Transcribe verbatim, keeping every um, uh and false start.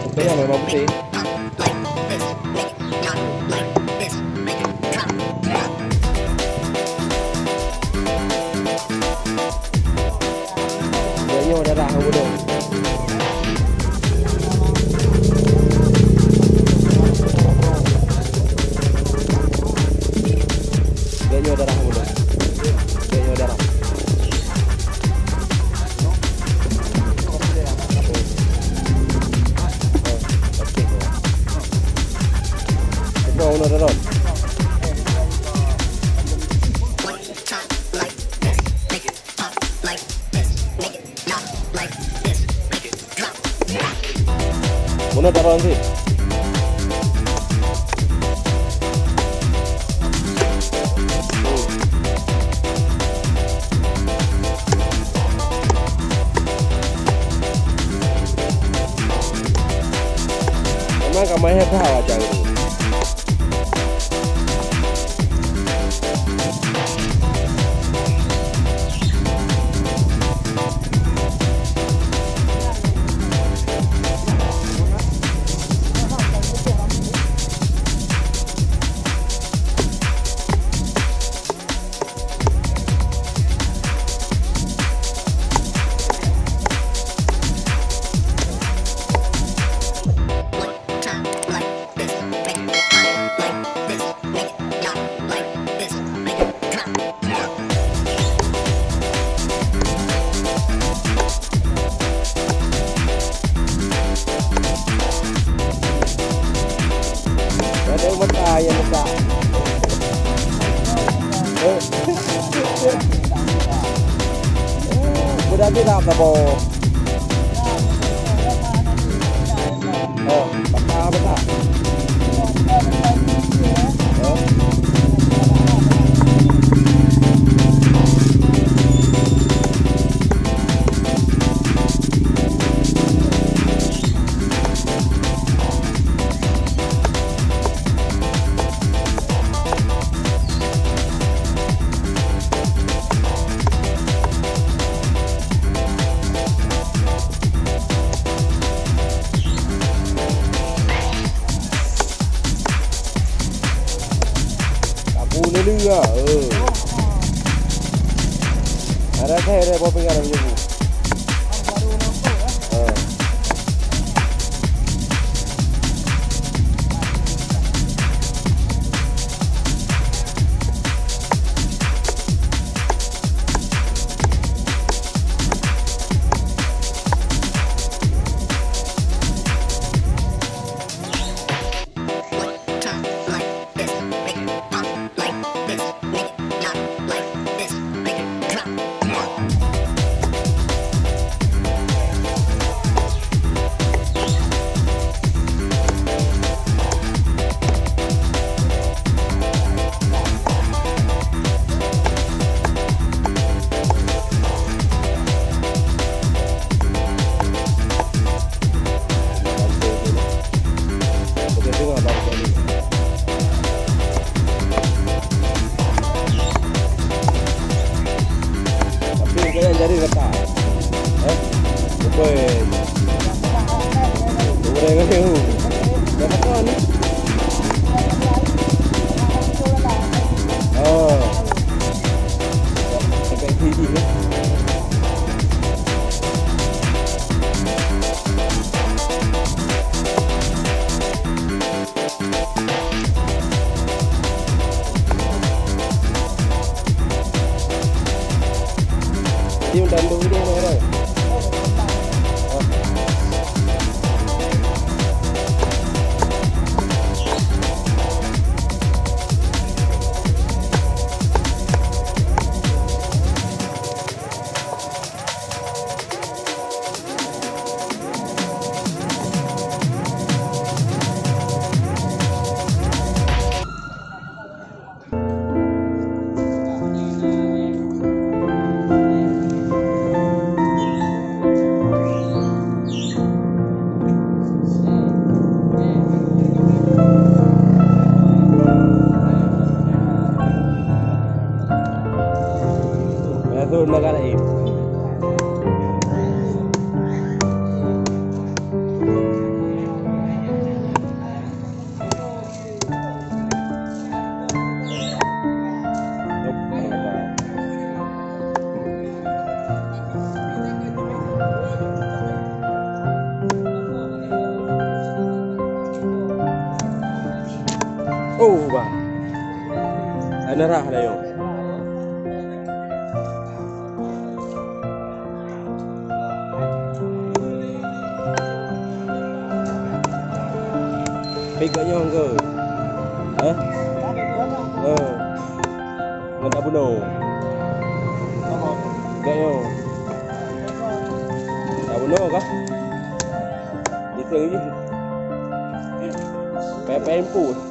Itu yang memang putih. Nyoe darah ureueng. Nyoe darah ureueng. Nyoe darah. Cuba unoe dalam. Meunan taroh cit. Memang ka main haba aja itu. Ada mata yang besar. Eh. Berarti tak apa. Oh, patah, patah. Oh. Kabu lelu ya, eh. Ada saya ada bawa pegang lagi bu. Eh. Tim dan dulu ni orang. Betul, negara ini. Oh, bang. Ada rah dah, yo. Pih gak nyoe ke? Hah? Eh. Ngon tak bunoe. Gak nyoe. Tak bunoe kah? Itu lagi. Pepeng pun.